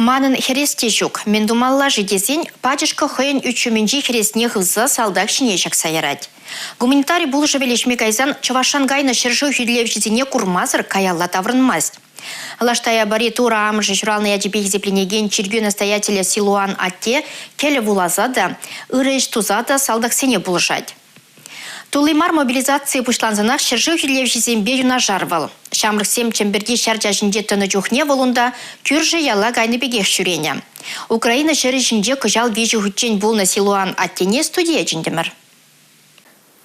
Манӑн хӗрес те ҫук, мӗн тумалла-ши тесен пачӑшкӑ хӑйӗн ӳт ҫумӗнчи хӗресне хывса салтак ҫине ҫакса ярать. Гуманитари пулӑшӑвӗ леҫме кайсан Чӑвашран кайнӑ ҫӗршыв хӳтӗлевҫисене курмасӑр каялла таврӑнмасть. Лаш Таяпари Турӑ амӑшӗ ҫуралнӑ ячӗпе хисепленекен чиркӳ настоятелӗ Силуан атте кӗлӗ вуласа та, ырӑ ӗҫ туса та салтаксене пулӑшать. Тулли мар мобилизаци пуҫлансанах ҫӗршыв хӳтӗлевҫисемпе юнашар вӑл. Ҫамрӑксем Чӗмпӗрти ҫар чаҫӗнче тӑнӑ чухне вӑл унта кӳршӗ яла кайнӑ пекех ҫӳренӗ. Украина ҫӗрӗ ҫинче кӑҫал виҫӗ хутчен пулнӑ Силуан аттене студие чӗнтӗмӗр.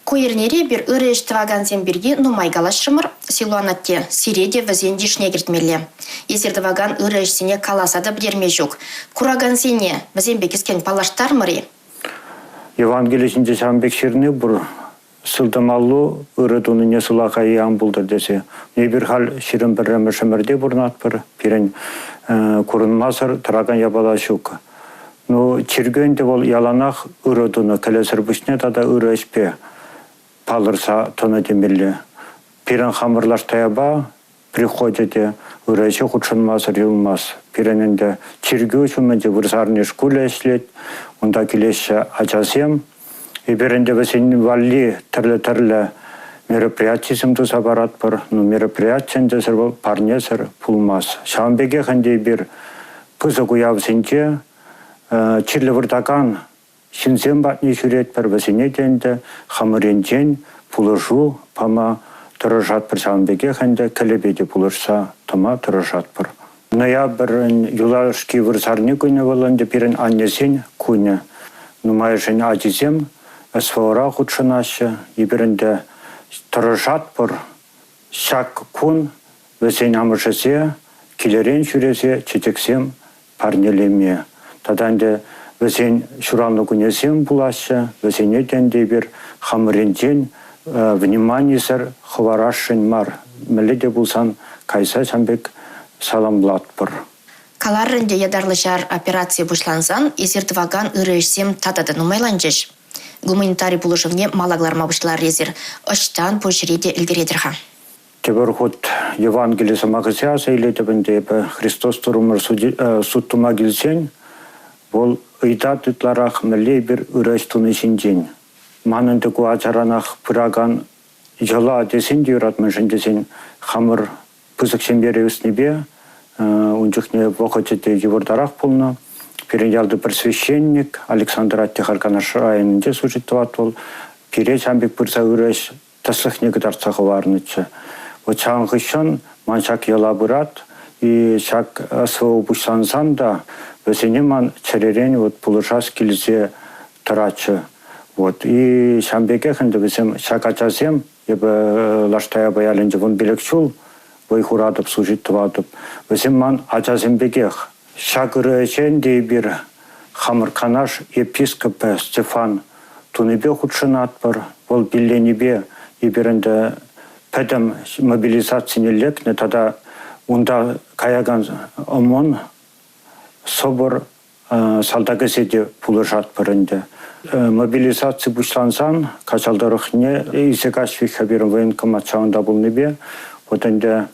Ку эрнере эпир ырӑ ӗҫ тӑвакансем пирки нумай калаҫрӑмӑр. Силуан атте, сире те вӗсен йышне кӗртмелле. Эсир тӑвакан ырӑ ӗҫсене каласа та пӗтерме ҫук. Куракансене вӗсемпе кӗскен паллаштармӑр-и? Евангели ҫинче ҫавӑн пек ҫырни пур. Сылтӑмаллу ырӑ тунине сулахаййи ан пултӑр тесе. Эпир халь 21-мӗш ӗмӗрте пурӑнатпӑр. Пирӗн курӑнмасӑр тӑракан япала ҫук. Ну, чиркӳ ӗнтӗ вӑл яланах ырӑ тунӑ, кӗлӗсӗр пуҫне тата ырӑ ӗҫпе палӑрса тӑнӑ темелле. Пирӗн хамӑр Лаш Таяпа приходӗ те ырӑ ӗҫе хутшӑнмасӑр юлмасть. Пирӗн ӗнтӗ чиркӳ ҫумӗнче вырсарни шкулӗ ӗҫлет, унта килеҫҫӗ ачасем. Эпир ӗнтӗ вӗсен валли тӗрлӗ-тӗрлӗ мероприятисем туса паратпӑр. Ну, мероприяти ӗнтӗсӗр вӑл парнесӗр пулмасть. Ҫавӑн пекех ӗнтӗ эпир пысӑк уявсенче чирлӗ выртакан ҫынсем патне ҫӳретпӗр, вӗсене те ӗнтӗ хамӑр енчен пулӑшу пама тӑрӑшатпӑр. Ҫавӑн пекех ӗнтӗ кӗлӗпе те пулӑшса тӑма тӑрӑшатпӑр. Ноябрӗн юлашки вырсарни кунӗ вӑл ӗнтӗ пирӗн аннесен кунӗ. Нумайӑшӗн ачисем СВОра хутшӑнаҫҫӗ. Эпир ӗнтӗ тӑрӑшатпӑр. Ҫак кун вӗсен амӑшӗсе килӗрен ҫӳресе чечексем парнелеме. Тата ӗнтӗ вӗсен ҫуралнӑ кунӗсем пулаҫҫӗ, вӗсене те ӗнтӗ эпир хамӑрӗнчен вниманисӗр хӑварасшӑн мар. Мӗнле те пулсан кайса ҫавӑн пек саламлатпӑр. Каларӑр ӗнтӗ ятарлӑ ҫар операцийӗ пуҫлансан эсир тӑвакан ырӑ ӗҫсем тата та нумайланчӗҫ. Гуманитари пулӑшӑвне мала кӑларма пуҫларӑр эсир. Ӑҫтан пур ҫӗре те ӗлкӗретӗр-ха? Тепӗр хут Евангели сӑмахӗсем аса илетӗп ӗнтӗ эпӗ. Христос Туррӑмӑр суд тума килсен, вӑл ыйтать ытларах мӗнле эпир ырӑ ӗҫ туни ҫинчен. Ман ӗнтӗ ку ачаранах пыракан йӑла тесен те юрать, мӗншӗн тесен хамӑр пысӑк ҫемьере ӳснипе ун чухне вӑхӑчӗ те йывӑртарах пулнӑ. Пирӗн ялти пӗр священник Александр атте халь Канаш районӗнче служить тӑвать вӑл. Пире ҫавӑн пек пырса ырӑ ӗҫ тӗслӗхне кӑтартса хӑварнӑччӗ. Вот ҫавӑн хыҫҫӑн ман ҫак йӑла пырать, и ҫак СВО пуҫлансан та вӗсене ман чӗререн вот пулӑшас килсе тӑратчӗ. Вот. И ҫавӑн пекех ӗнтӗ вӗсем, ҫак ачасем, эпӗ Лаш Таяпа ялӗнче 15 ҫул вӑй хуратӑп, служить тӑватӑп. Вӗсем ман ачасем пекех. Ҫак ырӑ ӗҫе ӗнтӗ эпир хамӑр Канаш епископӗ Стефан тунипе хутшӑнатпӑр. Вӑл пилленипе эпир ӗнтӗ пӗтӗм мобилизацине лекнӗ тата унта каякан ОМОН СОБР салтакӗсене те пулӑшатпӑр ӗнтӗ. Мобилизаци пуҫлансан Каҫал тӑрӑхне илсе каҫрӗҫ-ха пирӗн военкомат ҫавӑнта пулнипе. Вот ӗнтӗ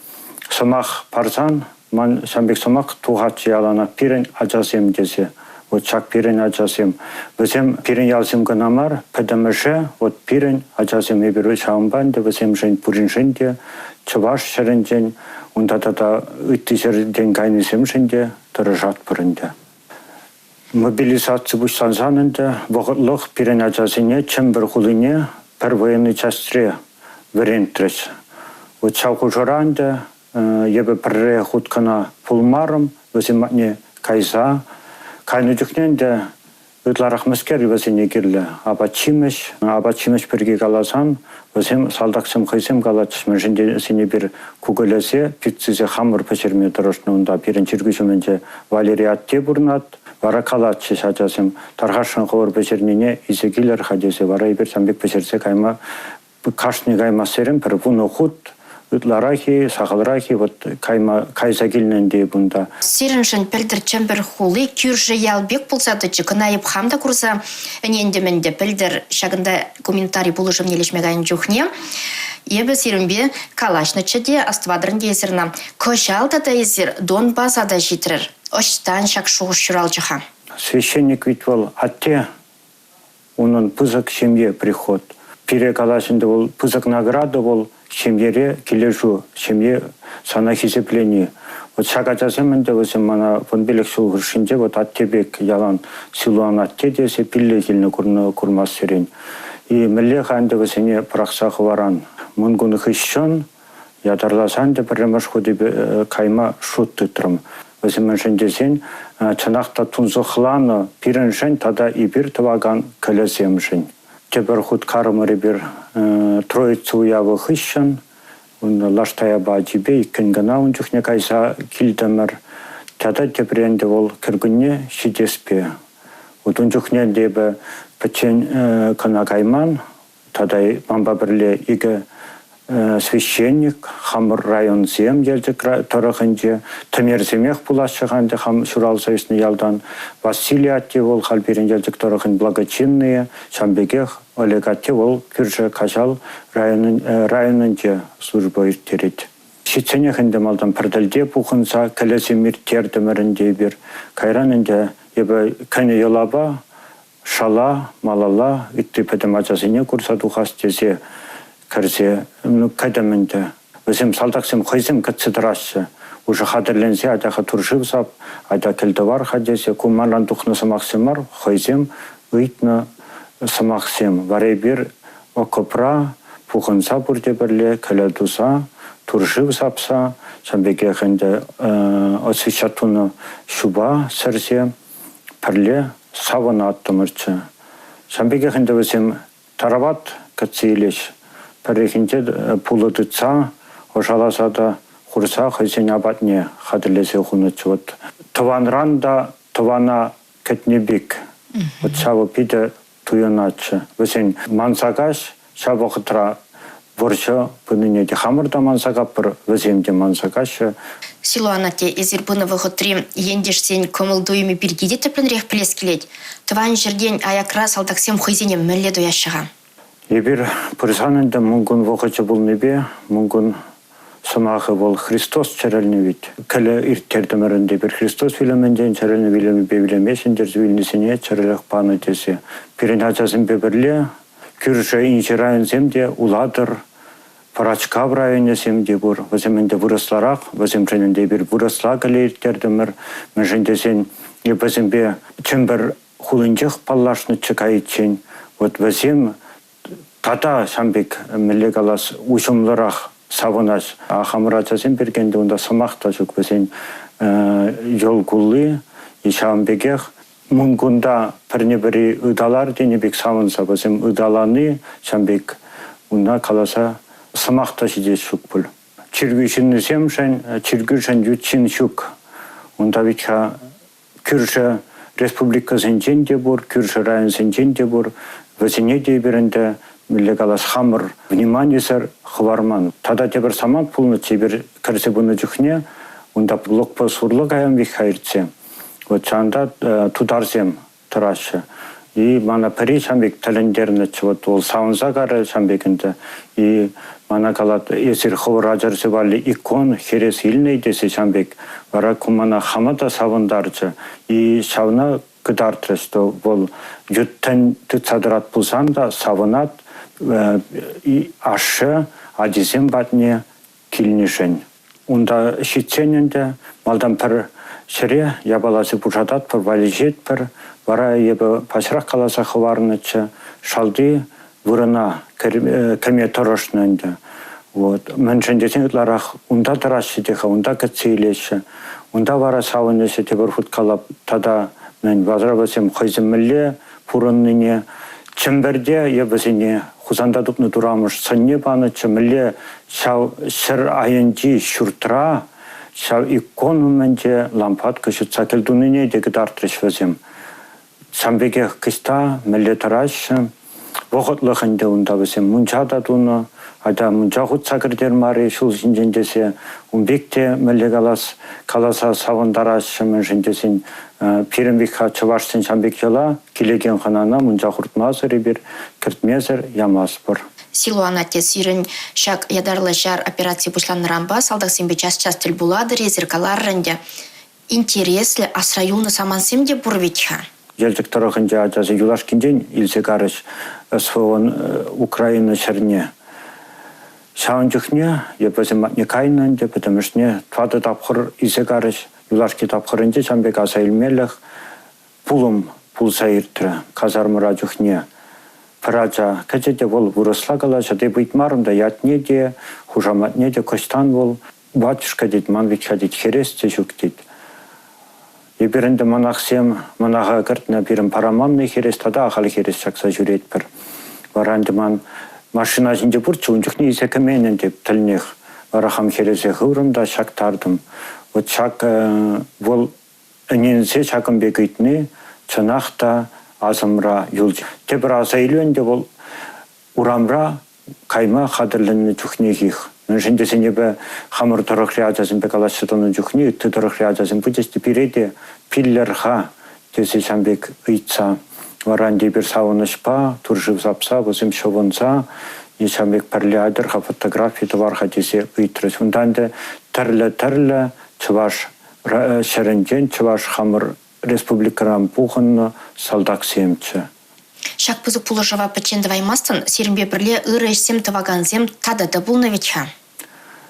сӑмах парсан Ман ҫавӑн пек сӑмах тухатчӗ яланах пирӗн ачасем тесе. Вот ҫак пирӗн ачасем. Вӗсем пирӗн ялсем кӑна мар, пӗтӗмӗше вот пирӗн ачасем эпир ҫавӑнпа ӗнтӗ вӗсемшӗн пуриншӗн те чӑваш ҫӗрӗнчен, унта тата ытти ҫӗртен кайнисемшӗн те тӑрӑшатпӑр ӗнтӗ. Мобилизаци пуҫлансан ӗнтӗ вӑхӑтлӑх пирӗн ачасене Чӗмпӗр хулине пӗр военнӑй частьре вӗрентрӗҫ. Вот ҫав хушӑра ӗнтӗ Эпӗ пӗрре хут кӑна пулмарӑм, вӗсем патне кайса. Кайнӑ чухне ӗнтӗ ытларах мӗскер вӗсене кирлӗ? Апат-ҫимӗҫ. Апат-ҫимӗҫ пирки каласан, вӗсем салтаксем хӑйсем калатчӗҫ, мӗншӗн тесен эпир кукӑлесе, пиццисене хамӑр пӗҫерме тӑрӑшнӑ унта. Пирӗн чиркӳ ҫумӗнче Валерий атте пурӑнать. Вара калатчӗҫ ачасем, тархасшӑн хӑвӑр пӗҫернине илсе килӗр-ха тесе. Вара эпир ҫавӑн пек пӗҫерсе кайма кашни каймассерен пӗр вунӑ хут ытларах-и, сахалрах-и вот кайма кайса килнӗ ӗнтӗ кунта. Сирӗншӗн пӗлтӗр Чӗмпӗр хули кӳршӗ ял пек пулса тӑчӗ. Кӑна эп хам та курса ӗнентӗм ӗнтӗ. Пӗлтӗр ҫакӑнта гуманитари пулӑшӑвне леҫме кайнӑ чухне эпӗ сирӗнпе калаҫнӑччӗ те, астӑватӑр ӗнтӗ эсир ӑна. Кӑҫал тата эсир Донбаса та ҫитрӗр. Ӑҫтан ҫак шухӑш ҫуралчӗ-ха? Священник ведь вӑл атте, унӑн пысӑк ҫемье приход. Пире калас ӗнтӗ вӑл пысӑк награда вӑл ҫемьере килӗшӳ, ҫемье сана хисеплени. Вот ҫак ачасем ӗнтӗ вӗсем мана 15 ҫул хушшинче вот атте пек ялан Силуан атте тесе пилле килнӗ курнӑ курмассерен. И мӗнле-ха ӗнтӗ вӗсене пӑрахса хӑваран? Мӑнкун хыҫҫӑн ятарласа ӗнтӗ пӗрремӗш хут эпӗ кайма шут тытрӑм. Вӗсем мӗншӗн тесен чӑнах та тунсӑхланӑ пирӗншӗн тата эпир тӑвакан кӗлӗсемшӗн. Тепӗр хут карӑмӑр эпир Троица уявӗ хыҫҫӑн ун Лаш Таяпа ачипе иккӗн кӑна ун чухне кайса килтӗмӗр. Тата тепре ӗнтӗ вӑл кӗркунне ҫитеспе. Вот ун чухне ӗнтӗ эпӗ пӗччен кӑна кайман, Тата манпа пӗрле икӗ священник, хамӑр районсем Елчӗк тӑрӑхӗнче, Тӗмерсемех пулаҫҫӗ-ха ӗнтӗ хам ҫуралса ӳснӗ ялтан. Василий атте вӑл халь пирӗн Елчӗк тӑрӑхӗн благочиннӑйӗ, ҫавӑн пекех Олег атте вӑл кӳршӗ Каҫал районӗнче служба ирттерет. Ҫитсенех ӗнтӗ малтан пӗр тӗлте пухӑнса кӗлӗсем ирттертӗмӗр ӗнтӗ эпир. Кайран ӗнтӗ эпӗ кӗнӗ йӑлапа шала, малалла ытти пӗтӗм ачасене курса тухас тесе кӗрсе кӗтӗм ӗнтӗ. Вӗсем салтаксем хӑйсем кӗтсе тӑраҫҫӗ. Уже хатӗрленсе атя-ха туршыв сап, атя кӗлтӑвар-ха тесе ку манран тухнӑ сӑмахсем мар, хӑйсем ыйтнӑ сӑмахсем. Вара эпир окопра пухӑнса пурте пӗрле кӗлӗ туса, туршыв сапса, ҫавӑн пекех ӗнтӗ освещать тунӑ ҫупа сӗрсе пӗрле савӑнаттӑмӑрччӗ. Ҫавӑн пекех ӗнтӗ вӗсем тарават кӗтсе илӗҫ. Пӗррехинче пулӑ тытса, ӑшаласа та хурса хӑйсен апатне хатӗрлесе хунӑччӗ. Вот тӑванран та тӑвана кӗтнӗ пек. Вот ҫавӑ питӗ туйӑнатчӗ. Вӗсен манса каҫ ҫав вӑхӑтра вӑрҫӑ пынине те хамӑр та манса каппӑр, вӗсем те манса каҫҫӗ. Силуан атте, эсир пынӑ вӑхӑтри ентешсен кӑмӑл-туйӑмӗ пирки те тӗплӗнрех пӗлес килет. Тӑван ҫӗртен аякра салтаксем хӑйсене мӗнле туяҫҫӗ-ха? Эпир пырсан ӗнтӗ Мӑнкун вӑхӑчӗ пулнипе Мӑнкун сӑмахӗ вӑл Христос чӗрӗлнӗ вит. Кӗлӗ ирттертӗмӗр ӗнтӗ эпир Христос вилӗмӗнчен чӗрӗлнӗ вилӗмӗпе вилӗме ҫӗнтерсе вилнисене чӗрӗлӗх панӑ тесе. Пирӗн ачасемпе пӗрле кӳршӗ инҫе районсем те Улатӑр, Пӑрачкав районӗсем те пур. Вӗсем ӗнтӗ вырӑсларах, вӗсемшӗн ӗнтӗ эпир вырӑсла кӗлӗ ирттертӗмӗр. Мӗншӗн тесен вӗсемпе Чӗмпӗр хулинчех паллашнӑччӗ кайиччен. Вот вӗсем тата ҫам пек, мӗнле калас, уҫӑмлӑрах савӑнаҫ. А хамӑр ачасем пирки ӗнтӗ унта сӑмах та ҫук. Вӗсен йӑл кулли ҫавӑн пекех Мӑнкунта пӗрне-пӗри ыталар тенӗ пек савӑнса вӗсем ыталани ҫавӑн пек уна каласа сӑмах та ҫитес ҫук пуль. Чиркӳ ҫыннисемшӗн, чиркӳшӗн ют ҫын ҫук. Унта вӗт-ха кӳршӗ республикӑсенчен те пур, кӳршӗ районсенчен те пур. Вӗсене те эпир ӗнтӗ, мӗнле калас, хамӑр вниманисӗр хӑварман. Тата тепӗр самант пулнӑччӗ эпир кӗрсе пынӑ чухне унта блокпост урлӑ каям вӗт-ха иртсе. Вот ҫавӑнта тутарсем тӑраҫҫӗ. И мана пӗри ҫавӑн пек тӗлӗнтернӗччӗ. Вот вӑл савӑнса карӗ ҫавӑн пек ӗнтӗ. И мана калать, эсир хӑвӑр ачӑрсем валли икон, хӗрес илнӗ тесе ҫавӑн пек. Вара ку мана хама та савӑнтарчӗ. И ҫавна кӑтартрӗ, что вӑл ют тӗн тытса тӑрать пулсан та савӑнать, и ашшӗ ачисем патне килнӗшӗн. Унта ҫитсен ӗнтӗ малтан пӗр ҫӗре япаласем пушататпӑр, валеҫетпӗр. Вара эпӗ паҫрах каласа хӑварнӑччӗ, шалти вырӑна кӗме тӑрӑшнӑ ӗнтӗ. Вот. Мӗншӗн тесен ытларах унта тӑраҫҫӗ те-ха, унта кӗтсе илеҫҫӗ. Унта вара савӑнӑҫӗ тепӗр хут калап тата мӗн вара вӗсем хӑйсем мӗнле пурӑннине Чӗмпӗрте е вӗсене Хусанта тупнӑ турамӑш сӑнне панӑччӗ, мӗнле ҫав ҫӗр айӗнчи ҫуртра ҫав икон умӗнче лампадка ҫутса кӗлтунине те кӑтартрӗҫ вӗсем. Ҫавӑн пекех кӑҫта мӗнле тӑраҫҫӗ, вӑхӑтлӑх ӗнтӗ унта вӗсем мунча та тунӑ, атя мунча хутса кӗртер мар-и ҫул ҫинчен тесе, ун пек те мӗнле калас, каласа савӑнтараҫҫӗ, мӗншӗн тесен пирӗн пек-ха чӑвашсен ҫавӑн пек йӑла, килекен хӑнана мунча хуртмасӑр эпир кӗртмесӗр ямастпӑр. Силуан атте, сирӗн ҫак ятарлӑ ҫар операци пуҫланнӑранпа салтаксемпе час-час тӗл пулатӑр, эсир каларӑр ӗнтӗ. интереслӗ, асра юлнӑ самантсем те пур вӗт-ха. Елчӗк тӑрӑхӗнче ачасем юлашкинчен илсе карӗҫ СВОн Украина ҫӗрне. Ҫавӑн чухне эп вӗсем патне кайнӑ ӗнтӗ, пӗтӗмӗшне тӑватӑ тапхӑр илсе карӗҫ. Юлашки тапхӑрӗнче ҫавӑн пек аса илмелӗх пулӑм пулса иртрӗ казармӑра чухне. Пӗр ача кӗчӗ те вӑл вырӑсла калаҫать, эп ыйтмарӑм та ятне те, хушаматне те, кӑҫтан вӑл. Батюшка тет, ман вӗт-ха тет, хӗрес те ҫук тет. Эпир ӗнтӗ монахсем монаха кӗртнӗ пирӗн параманный хӗрес тата ахаль хӗрес ҫакса ҫӳретпӗр. Вара ӗнтӗ ман машина ҫинче пурччӗ, ун чухне илсе кӗмен ӗнтӗ тӗлнех. Вара хам хӗресе хыврӑм та ҫактартӑм. Вот ҫак вӑл ӗненсе ҫакӑн пек ыйтни чӑнах та асӑмра юлчӗ. Тепӗр аса илӳ ӗнтӗ вӑл урамра кайма хатӗрленнӗ чухнехих. Мӗншӗн тесен эпӗ хамӑр тӑрӑхри ачасемпе калаҫса тӑнӑ чухне ытти тӑрӑхри ачасем пычӗҫ те пире те пиллӗр-ха тесе ҫавӑн пек ыйтса. Вара ӗнтӗ эпир савӑнӑҫпа тур-шыв сапса, вӗсем ҫӑвӑнса е ҫавӑн пек пӗрле атьӑр-ха фотографи тӑвар-ха тесе ыйтрӗҫ. Унта ӗнтӗ тӗрлӗ-тӗрлӗ чӑваш ҫӗрӗнчен чӑваш хамӑр республикӑран пухӑннӑ салтаксемччӗ. Ҫак пысӑк пулӑшӑва пӗччен тӑваймастӑн, сирӗнпе пӗрле ырӑ ӗҫсем тӑвакансем тата та пулнӑ вӗт-ха.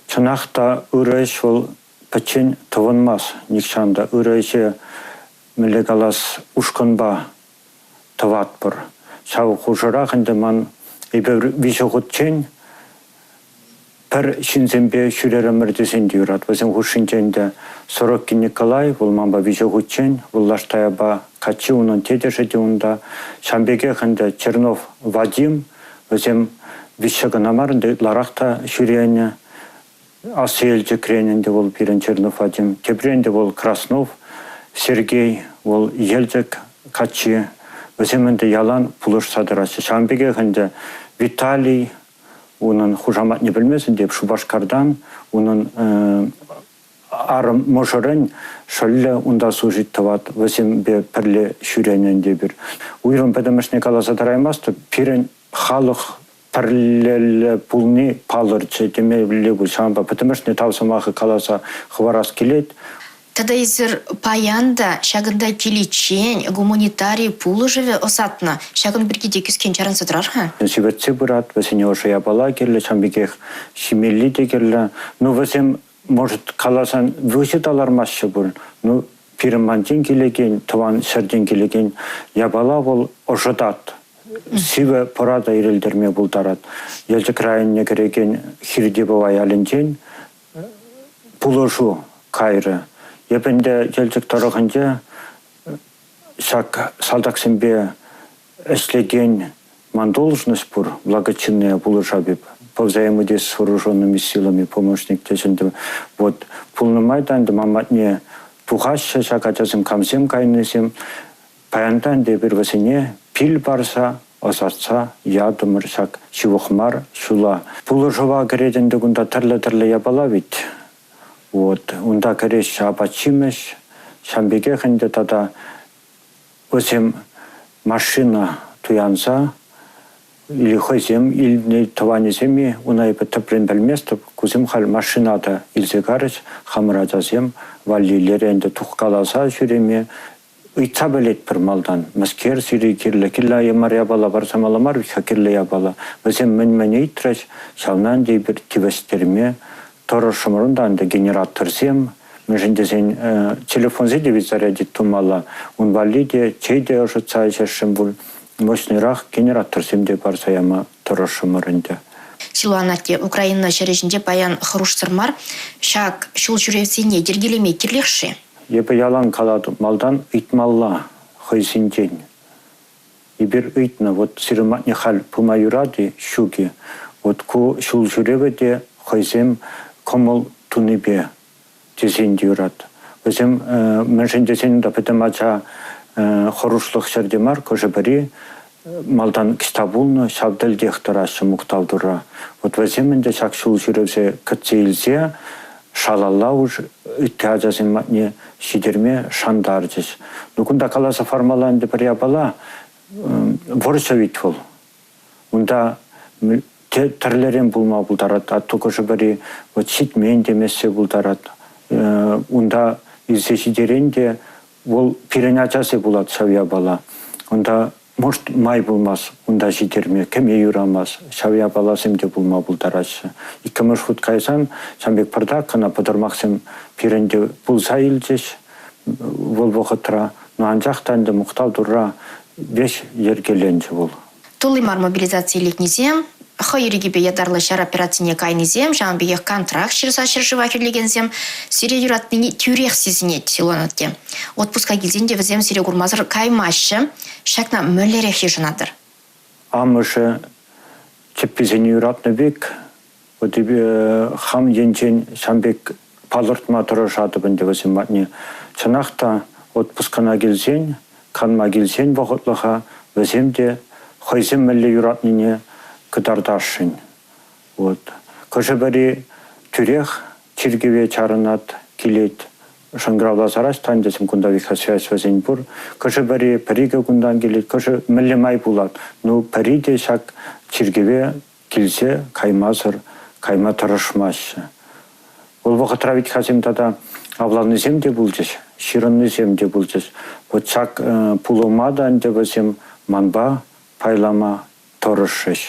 Чӑнах та ырӑ ӗҫ вӑл пӗччен тӑвӑнмасть нихҫан та. Ырӑ ӗҫе, мӗнле калас, ушкӑнпа тӑватпӑр. Ҫав хушӑрах ӗнтӗ ман эпир виҫӗ хутчен пӗр ҫынсемпе ҫӳрерӗмӗр тесен те юрать. Вӗсем хушшинче ӗнтӗ Сорокин Николай, вӑл манпа виҫӗ хутчен, вӑл Лаш Таяпа каччи, унӑн тетӗшӗ те унта. Ҫавӑн пекех ӗнтӗ Чернов Вадим, вӗсем виҫҫӗ кӑна мар ӗнтӗ, ытларах та ҫӳренӗ. Аслӑ Елчӗкрен ӗнтӗ вӑл пирӗн Чернов Вадим. Тепри ӗнтӗ вӑл Краснов Сергей, вӑл Елчӗк каччи. Вӗсем ӗнтӗ ялан пулӑшса тӑраҫҫӗ. Ҫавӑн пекех ӗнтӗ Виталий, унӑн хушаматне пӗлмесен те Шупашкартан унӑн арӑм мӑшӑрӗн шӑллӗ унта служить тӑвать. Вӗсемпе пӗрле ҫӳренӗ ӗнтӗ эпир. Уйрӑм пӗтӗмӗшне каласа тӑраймастӑп. Пирӗн халӑх пӗрлелле пулни палӑрчӗ темелле пуль. Ҫавӑнпа пӗтӗмӗшне тав сӑмахӗ каласа хӑварас килет. Тата эсир паян та ҫакӑнта киличчен гуманитари пулӑшӑвӗ ӑсатнӑ. Ҫакӑн пирки те кӗскен чарӑнса тӑрар-ха. Сивӗтсе пырать, вӗсене ӑшӑ япала кирлӗ, ҫавӑн пекех ҫимелли те кирлӗ. Ну, вӗсем, может, каласан, выҫӑ та лармаҫҫӗ пуль. Ну, пирӗн мантен килекен, тӑван ҫӗртен килекен япала вӑл ӑшӑтать. Сивӗ пӑра та ирӗлтерме пултарать. Елчӗк районне кӗрекен Хирти Пӑва ялӗнчен пулӑшу кайрӗ. Эп ӗнтӗ Елчӗк тӑрӑхӗнче ҫак салтаксемпе ӗҫлекен ман должность пур, благочинная пулӑшап эп. По взаимодействию с вооруженными силами помощник тесен вот пулнӑ май та ӗнтӗ ман патне тухаҫҫӗ ҫак ачасем, камсем кайнисем. Паянтан эпир вӗсене пил парса, ӑсатса ятӑмӑр ҫак ҫывӑх мар ҫула. Пулӑшӑва кӗрет ӗнтӗ кунта тӗрлӗ-тӗрлӗ япала вӗт. Вот. Унта кӗреҫҫӗ апат-ҫимӗҫ, ҫавӑн пекех ӗнтӗ тата вӗсем машина туянса или хӑйсем илнӗ тӑванӗсем-и, уна эпӗ тӗплӗн пӗлместӗп. Кусем халь машина та илсе карӗҫ, хамӑр ачасем валли лере ӗнтӗ тухкаласа ҫӳреме ыйтса пӗлетпӗр малтан. Мӗскер сире кирлӗ? Кирлӗ мар япала парса мала мар вӗт-ха кирлӗ япала. Вӗсем мӗн-мӗн ыйтрӗҫ, ҫавна ӗнтӗ эпир тивӗҫтерме тӑрӑшрӑмӑр. Унта ӗнтӗ генераторсем, мӗншӗн тесен телефонсем те ведь зарядить тумалла. Ун валли те чей те ӑшӑтса ӗҫесшӗн пуль. Мощныйрах генераторсем те парса яма тӑрӑшрӑмӑр ӗнтӗ. Силуан атте, Украина ҫӗрӗ ҫинче паян хӑрушсӑр мар. Ҫак ҫул ҫӳревсене йӗркелеме кирлех-ши? Эпӗ ялан калатӑп, малтан ыйтмалла хӑйсенчен. Эпир ыйтнӑ, вот сирӗн патне халь пыма юрать-и, ҫук-и? Вот ку ҫул ҫӳревӗ те хӑйсем кӑмӑл тунипе тесен те юрать. Вӗсем мӗншӗн тесен та пӗтӗм ача хӑрушлӑх ҫӗрте мар, хӑшӗ-пӗри малтан кӑҫта пулнӑ, ҫав тӗлтех тӑраҫҫӗ мухтав Турра. Вот вӗсем ӗнтӗ ҫак ҫул ҫӳресе кӗтсе илсе шалалла уж ытти ачасем патне ҫитерме шантарчӗҫ. Ну, кунта каласа хӑвармалла ӗнтӗ пӗр япала, вӑрҫӑ вӗт вӑл. Унта тӗрлӗрен пулма пултарать. Атту хӑшӗ-пӗри вот ҫитмен темессе пултарать. Унта илсе ҫитерен те вӑл пирӗн ачасе пулать ҫав япала. Унта может май пулмас унта ҫитерме, кӗме юрамас, ҫав япаласем те пулма пултараҫҫӗ. Иккӗмӗш хут кайсан ҫавӑн пек пӑртак кӑна пӑтӑрмахсем пирӗн те пулса илчӗҫ вӑл вӑхӑтра. Но анчах та ӗнтӗ мухтав Турра веҫ йӗркеленчӗ вӑл. Тулли мар мобилизацие лекнисем, хӑй ирӗкӗпе ятарлӑ ҫар операцине кайнисем, ҫавӑн пекех контракт ҫырса ҫӗршыва хӳтӗлекенсем сире юратнине тӳрех сисӗнет, Силуан атте. Отпуска килсен те вӗсем сире курмасӑр каймаҫҫӗ. Ҫакна мӗнлерех йышӑнатӑр? Амӑшӗ чӗпписене юратнӑ пек, вот хам енчен ҫам пек палӑртма тӑрӑшатӑп ӗнтӗ вӗсем патне. Чӑнах та отпускана килсен, канма килсен вӑхӑтлӑха вӗсем те хӑйсем мӗнле юратнине кӑтартасшӑн. Вот. Хӑшӗ-пӗри тӳрех чиркӗве чарӑнать, килет. Шӑнкӑравласарас та ӗнтӗ кунта связь вӗсен пур. Хӑшӗ-пӗри пӗр-икӗ кунтан килет, хӑшӗ мӗнле май пулать. Ну, пӗри те ҫак чиркӗве килсе каймасӑр кайма тӑрӑшмаҫҫӗ. Вӑл вӑхӑтра ведь-хасем тата авланнисем те пулчӗҫ, ҫырӑннисем те пулчӗҫ. Вот ҫак пулӑма та ӗнтӗ вӗсем манпа пайлама тӑрӑшрӗҫ.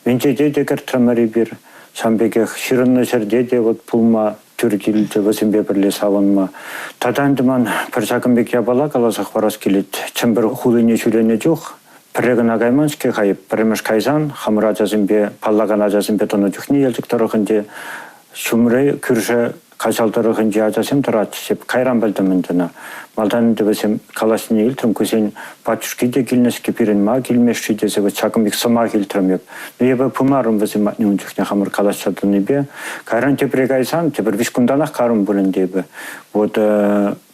Венчете те кӗртрӗмӗр эпир. Ҫавӑн пекех ҫырӑннӑ ҫӗрте те вот пулма тӳр килчӗ вӗсемпе пӗрле савӑнма. Тата ӗнтӗ ман пӗр ҫакӑн пек япала каласа хӑварас килет. Чӗмпӗр хулине ҫӳренӗ чух пӗрре кӑна кайман-ҫке-ха пӗрремӗш кайсан хамӑр ачасемпе, паллакан ачасемпе тӑнӑ чухне Елчӗк тӑрӑхӗнче ҫумри кӳршӗ Каҫал тӑрӑхӗнчи ачасем тӑратчӗҫ. Эп кайран пӗлтӗм ӗнтӗ ӑна. Малтан ӗнтӗ вӗсем калаҫнине илтрӗм, кусен пачӑшки те килнӗ-ҫке пирӗн, ма килмест-ши тесе вот ҫакӑн пек сӑмах илтрӗм эп. Ну, эпӗ пымарӑм вӗсем патне ун чухне хамӑр калаҫса тӑнипе. Кайран тепре кайсан, тепӗр виҫ кунтанах карӑм пуль ӗнтӗ эпӗ. Вот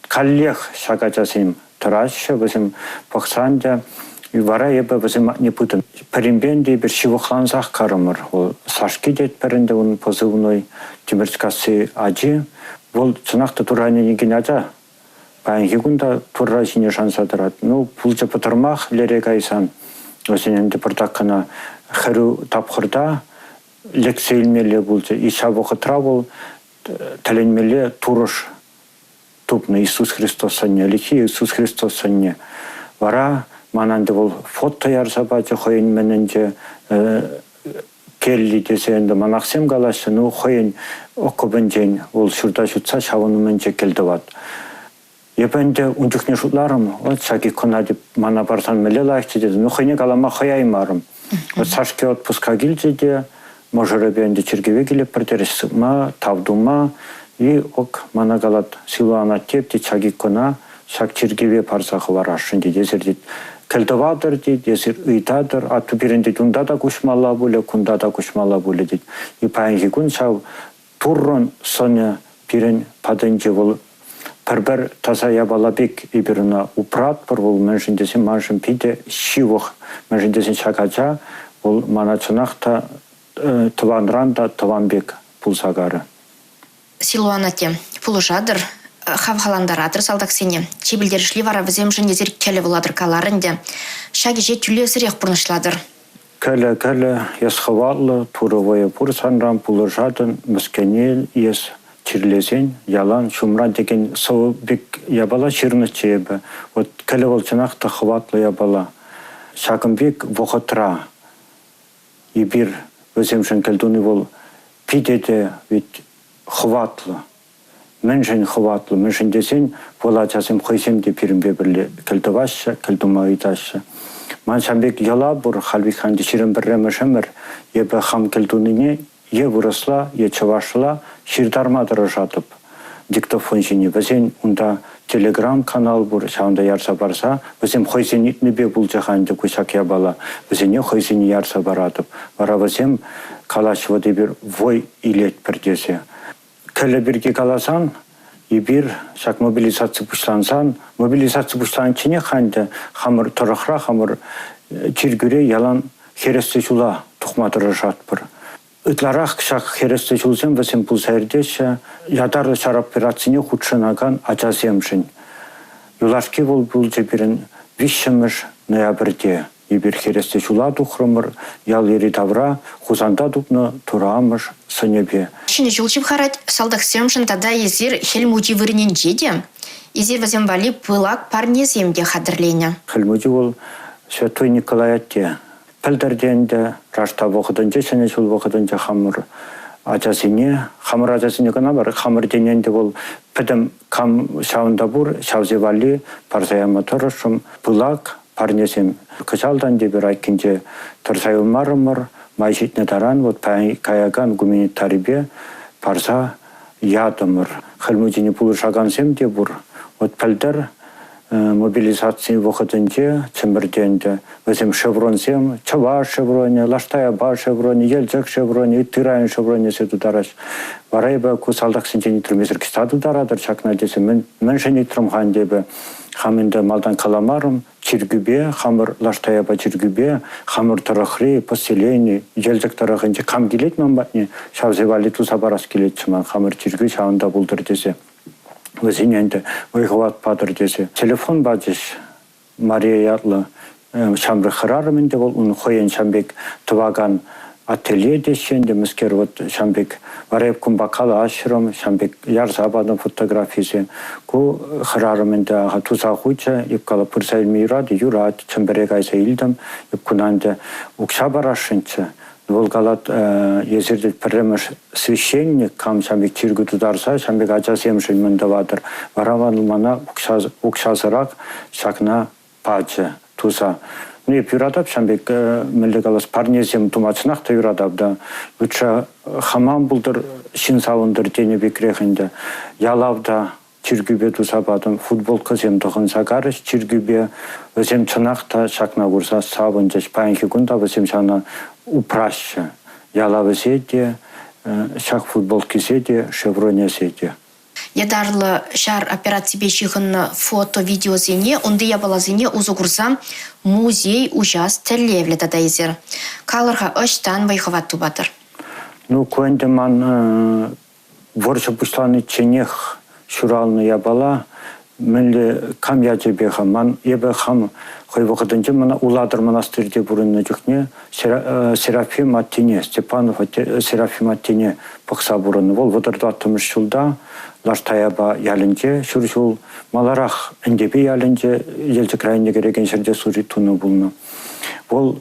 каллех ҫак ачасем тӑраҫҫӗ, вӗсем пӑхсан та вара эпӗ вӗсем патне пытӑм. Пӗринпе ӗнтӗ эпир ҫывӑхлансах карӑмӑр. Вӑл Сашки тетпӗр ӗнтӗ ун позывной Тимӗрчкасси ачи. Вӑл чӑнах та Турра ӗненекен ача. Паянхи кун та Турра ҫине шанса тӑрать. Ну, пулчӗ пӑтӑрмах лере кайсан. Вӗсен ӗнтӗ пӑртак кӑна хӗрӳ тапхӑрта лексе илмелле пулчӗ. И ҫав вӑхӑтра вӑл тӗлӗнмелле турӑш тупнӑ Иисус Христос сӑнне, ӗлӗкхи Иисус Христос сӑнне. Вара ман ӗнтӗ вӑл фото ярса пачӗ хӑйӗн мӗнӗнче келли тесе ӗнтӗ монахсем калаҫҫӗ, ну хӑйӗн окопӗнчен вӑл ҫурта ҫутса ҫавӑн умӗнче кӗл тӑвать. Эпӗ ӗнтӗ ун чухне шутларӑм, вот ҫак икона мана парсан мӗнле лайӑхчӗ тесе, ну хӑйне калама хӑяймарӑм. Вот Сашки отпуска килчӗ те, мӑшӑрӗпе ӗнтӗ чиркӗве килетпӗр терӗҫ сыпма, тав тума. И ок мана калать, Силуан атте тет, ҫак икона ҫак чиркӗве парса хӑварасшӑн тет. Эсир тет, кӗлтӑватӑр тет, эсир ыйтатӑр, атту пирӗн тет, унта та куҫмалла пулӗ, кунта та куҫмалла пулӗ тет. И паянхи кун ҫав Туррӑн сӑнӗ пирӗн патӗнче вӑл пӗр-пӗр таса япала пек эпир ӑна упратпӑр вӑл, мӗншӗн тесен маншӑн питӗ ҫывӑх, мӗншӗн тесен ҫак ача вӑл мана чӑнах та тӑванран та тӑван пек пулса карӗ. Силуан атте, пулӑшатӑр, хавхалантаратӑр салтаксене. Чи пӗлтерӗшли вара вӗсемшӗн эсир кӗлӗ вулатӑр калар ӗнтӗ. Ҫак ӗҫе тӳлевсӗрех пурнӑҫлатӑр. Кӗлӗ, кӗлӗ, эс хӑватлӑ, Турӑ вӑйӗ пур санран пулӑшатӑн, мӗскӗне эс чирлесен ялан ҫумран текен сӑвӑ пек япала ҫырнӑччӗ эпӗ. Вот кӗлӗ вӑл чӑнах та хӑватлӑ япала. Ҫакӑн пек вӑхӑтра эпир вӗсемшӗн кӗлтуни вӑл питӗ те ведь хӑватлӑ. Мӗншӗн хӑватлӑ? Мӗншӗн тесен вӑл ачасем хӑйсем те пирӗнпе пӗрле кӗлтӑваҫҫӗ, кӗлтума ыйтаҫҫӗ. Ман ҫавӑн пек йӑла пур, халь виҫ 21-мӗш ӗмӗр эпӗ хам кӗлтунине е вырӑсла, е чӑвашла ҫыртарма тӑрӑшатӑп диктофон ҫине. Вӗсен унта телеграм-канал пур, ҫавӑнта ярса парса, вӗсем хӑйсен ыйтнипе пулчӗ-ха ӗнтӗ ку ҫак япала, вӗсене хӑйсене ярса паратӑп. Вара вӗсем калаҫҫӗ, вот эпир вӑй илетпӗр тесе. Кӗлӗ пирки каласан, эпир ҫак мобилизаци пуҫлансан, мобилизаци пуҫланичченех ӗнтӗ хамӑр тӑрӑхра, хамӑр чиркӳре ялан хӗреслӗ ҫула тухма тӑрӑшатпӑр. Ытларах ҫак хӗреслӗ ҫулсем вӗсем пулса иртеҫҫӗ ятарлӑ ҫар операцине хутшӑнакан ачасемшӗн. Юлашки вӑл пулчӗ пирӗн 3-мӗш ноябрьте. Эпир хӗресте ҫула тухрӑмӑр, ял йӗри-тавра Хусанта тупнӑ Турамӑш сӑнӗпе. Ҫӗнӗ ҫул ҫывхарать салтаксемшӗн тата эсир Хӗл Мучи вырӑнӗнче те, эсир вӗсем валли пылак парнесем те хатӗрленӗ. Хӗл Мучи вӑл Святой Николай атте. Пӗлтӗр те ӗнтӗ раштав вӑхӑтӗнче, Ҫӗнӗ ҫул вӑхӑтӗнче хамӑр ачасене, хамӑр ачасене кӑна мар, хамӑр тени ӗнтӗ вӑл пӗтӗм кам ҫавӑнта пур, ҫавсем валли парса яма тӑрӑшрӑм. Пылак парнесем кӑҫалтан тепӗр айккинче тӑрса юлмарӑмӑр. Май ҫитнӗ таран вот паян каякан гуманитарипе парса ятӑмӑр. Хӗл Мучине пулӑшакансем те пур. Вот пӗлтӗр мобилизаци вӑхӑтӗнче Чӗмпӗрте ӗнтӗ вӗсем шевронсем, чӑваш шевронӗ, Лаш Таяпа шевронӗ, Елчӗк шевронӗ, ытти район шевронӗсем тутараҫ. Вара эпӗ ку салтаксенчен ыйтрӑм, эсир кӑҫта тутаратӑр ҫакна тесе мӗншӗн ыйтрӑм-ха ӗнтӗ эпӗ. Хам ӗнтӗ малтан каламарӑм, чиркӳпе, хамӑр Лаш Таяпа чиркӳпе, хамӑр тӑрӑхри поселени, Елчӗк тӑрӑхӗнче кам килет ман патне, ҫавсем валли туса парас килетчӗ ман хамӑр чиркӳ ҫавӑнта пултӑр тесе. Вӗсене ӗнтӗ вӑй-хӑват патӑр тесе. Телефон пачӗҫ Мария ятлӑ ҫамрӑк хӗрарӑм ӗнтӗ вӑл, ун хӑйӗн ҫам пек тӑвакан ателье теҫҫӗ ӗнтӗ, мӗскер вот ҫам пек вара эп кунпа калаҫрӑм, ҫам пек ярса панӑ фотографисем. Ку хӗрарӑм ӗнтӗ аха туса хучӗ, эп калап пырса илме юрать, юрать, Чӗмпӗре кайса илтӗм, эп куна ӗнтӗ укҫа парасшӑнччӗ. Вӑл калать, эсир тет пӗрремӗш священник, кам ҫам пек чиркӳ тутарса, ҫам пек ачасемшӗн мӗн тӑватӑр. Вара вӑл мана укҫасӑрах ҫакна пачӗ туса. Ну, эп юратап ҫам пек, мӗнле калас, парнесем тума чӑнах та юратап та. Лучше хаман пултӑр, ҫын савӑнтӑр тенӗ пекрех ӗнтӗ. Ялав та чиркӳпе туса патӑм, футболкӑсем тӑхӑнса карӗҫ чиркӳпе. Вӗсем чӑнах та ҫакна курса савӑнчӗҫ. Паянхи кун та вӗсем ҫавна упраҫҫӗ. Ялавӗсе те, ҫак футболкисе те, шевронӗсе те. Ятарлӑ ҫар операципе ҫыхӑннӑ фото-видеосене, унти япаласене усӑ курса музей уҫас тӗллевлӗ тата эсир. Калӑр-ха, ӑҫтан вӑй-хӑват тупатӑр? Ну, ку ӗнтӗ ман вӑрҫӑ пуҫланичченех ҫуралнӑ япала мӗнле кам ячӗпе-ха ман эпӗ хам хӑй вӑхӑтӗнче мана Улатӑр монастырьте пурӑннӑ чухне Серафим аттене, Степанов Серафим аттене пӑхса пурӑннӑ. Вӑл 34-мӗш ҫулта Лаш Таяпа ялӗнче ҫур ҫул маларах Энтепе ялӗнче Елчӗк районне кӗрекен ҫӗрте служить тунӑ пулнӑ. Вӑл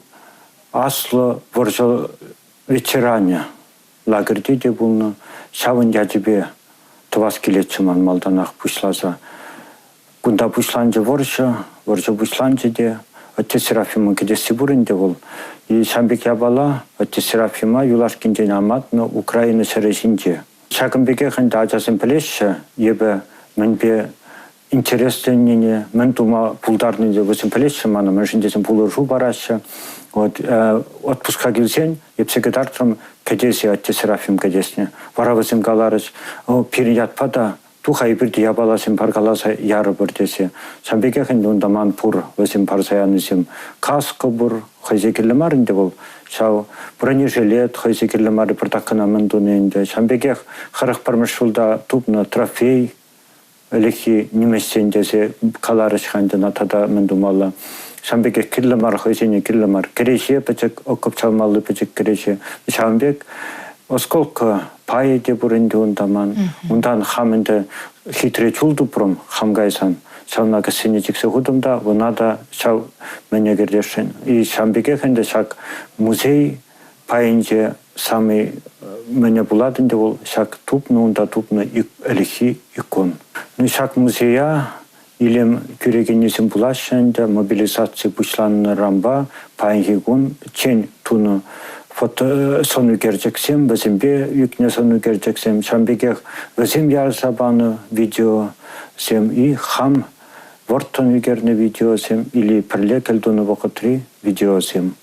аслӑ вӑрҫӑ ветеранӗ лагерьте те пулнӑ. Ҫавӑн ячӗпе тӑвас килетчӗ ман малтанах пуҫласа. Кунта пуҫланчӗ вӑрҫӑ, вӑрҫӑ пуҫланчӗ те атте Серафимӑн кӗтесси пур ӗнтӗ вӑл. И ҫавӑн пек япала атте Серафима юлашкинчен амантнӑ Украина ҫӗрӗ ҫинче. Ҫакӑн пекех ӗнтӗ ачасем пӗлеҫҫӗ, эпӗ мӗнпе интересленнине, мӗн тума пултарнине вӗсем пӗлеҫҫӗ мана, мӗншӗн тесен пулӑшу параҫҫӗ. Вот отпуска килсен епсе кӑтартрӑм кӗтесе атте Серафим кӗтесне. Вара вӗсем каларӗҫ, пирӗн ятпа та туха эпир те япаласем паркаласа ярӑпӑр тесе. Ҫавӑн пекех ӗнтӗ унта ман пур вӗсем парса янисем. Каска пур, хӑйсе кирлӗ мар ӗнтӗ вӑл. Ҫав бронежилет хӑйсе кирлӗ мар пӗртак кӑна мӗн туни ӗнтӗ. Ҫавӑн пекех 41-мӗш ҫулта тупнӑ трофей ӗлӗкхи нимӗҫсен тесе каларӗҫ-ха ӗнтӗ ӑна тата мӗн тумалла. Ҫавӑн пекех кирлӗ мар хӑйсене кирлӗ мар кӗреҫе пӗчӗк, окоп чавмалли пӗчӗк кӗреҫе. Ҫавӑн пек осколка пайӗ те пур ӗнтӗ унта ман. Унтан хам ӗнтӗ хитре чул тупрӑм хам кайсан. Ҫавна кӗсьене чиксе хутӑм та ӑна та ҫав мӗне кӗртесшӗн. И ҫавӑн пекех ӗнтӗ ҫак музей пайӗнче самый мӗне пулать ӗнтӗ вӑл ҫак тупнӑ унта тупнӑ ӗлӗкхи икон. Ну ҫак музея илем кӳрекеннисем пулаҫҫӗ ӗнтӗ мобилизаци пуҫланнӑранпа паянхи кун чен тунӑ фото сӑнӳкерчӗксем, вӗсемпе ӳкнӗ сӑнӳкерчӗксем, ҫавӑн пекех вӗсем ярса панӑ видеосем и хам вӑрттӑн ӳкернӗ видеосем или пӗрле кӗлтунӑ вӑхӑтри видеосем.